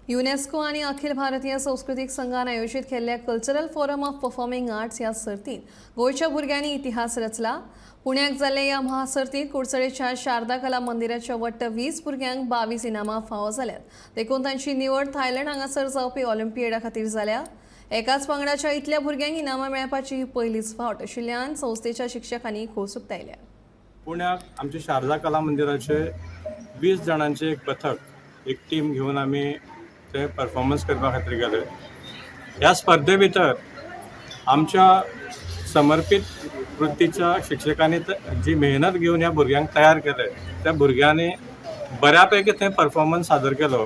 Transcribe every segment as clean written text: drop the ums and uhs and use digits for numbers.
UNESCO आनी अखिल भारतीय संस्कृतीक संघान आयोजीत केल्ल्या Cultural Forum of Performing Arts ह्या सर्तींत गोंयच्या भुरग्यांनी इतिहास रचला. पुण्याक जाल्ल्या ह्या महासर्तींत कुडचडेच्या शारदा कला मंदिराच्या वट्ट 20 भुरग्यांक 22 इनामां फावो जाल्यात. देखून तांची निवड थायलंड हांगासर जावपी ऑलिम्पिएडा खातीर जाल्या. एकाच पंगडाच्या इतल्या भुरग्यांक इनामां मेळपाची ही पयलीच फावट आशिल्ल्यान संस्थेच्या शिक्षकांनी खोस उक्तायल्या. पुण्याक आमचे शारदा कला मंदिराचे 20 जाणांचे एक पथक, एक टीम घेवन आमी ते परफॉर्मन्स करपा खातीर गेले. ह्या स्पर्धे भितर आमच्या समर्पीत वृत्तीच्या शिक्षकांनी जी मेहनत घेवन ह्या भुरग्यांक तयार केले, त्या भुरग्यांनी बऱ्या पैकी थंय परफॉर्मन्स सादर केलो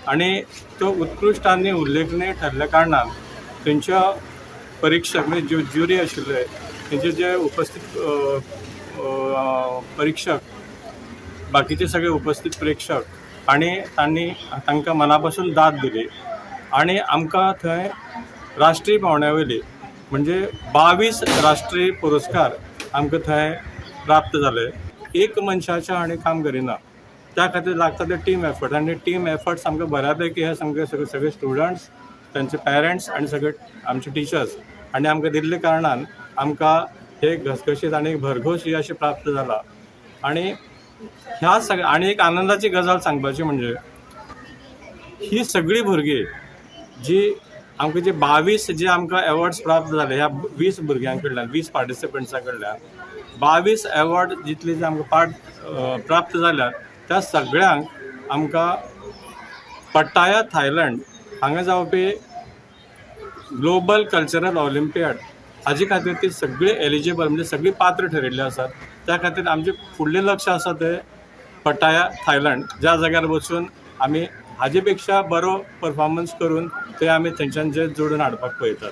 आनी तो उत्कृश्ट आनी उल्लेखनीय ठरल्या कारणान थंयच्या परिक्षक, म्हणजे ज्यो ज्युरी आशिल्ले, थंयचे जे उपस्थित अ, अ, परिक्षक, बाकीचे सगळे उपस्थित प्रेक्षक आनी तांणी तांकां मना पासून दाद दिली आनी आमकां थंय राष्ट्रीय पांवड्या वयली, म्हणजे 22 राष्ट्रीय पुरस्कार आमकां थंय प्राप्त जाले. एक मनशाच्या हांणी काम करिना, त्या खातीर लागता ते टीम एफर्ट आनी टीम एफर्ट सामके बऱ्या पैकी हे सामके सगळे सगळे स्टुडंट्स, तांचे पेरंट्स आनी सगळे आमचे टिचर्स आनी आमकां दिल्ले कारणान आमकां हे घसघशीत आनी भरघोस यश प्राप्त जाला. आनी ह्या सगळ्या आनी एक आनंदाची गजाल सांगपाची म्हणजे ही सगळीं भुरगीं जी आमकां जे 22 जे आमकां एवॉर्ड्स प्राप्त जाले, ह्या 20 भुरग्यां कडल्यान, 20 पार्टिसिपंट्सां कडल्यान 22 एवॉर्ड जितले जे आमकां प्राप्त जाल्यात, त्या सगळ्यांक आमकां पट्टाया, थायलंड हांगा जावपी ग्लोबल कल्चरल ऑलिम्पियाड हाजे खातीर ती सगळी एलिजिबल, म्हणजे सगळी पात्र ठरिल्ली आसात. त्या खातीर आमचें फुडलें लक्ष आसा तें पट्टाया, थायलंड, ज्या जाग्यार वचून आमी हाजे पेक्षा बरो परफॉर्मन्स करून ते आमी थंयच्यान जे जोडून हाडपाक पळयतात.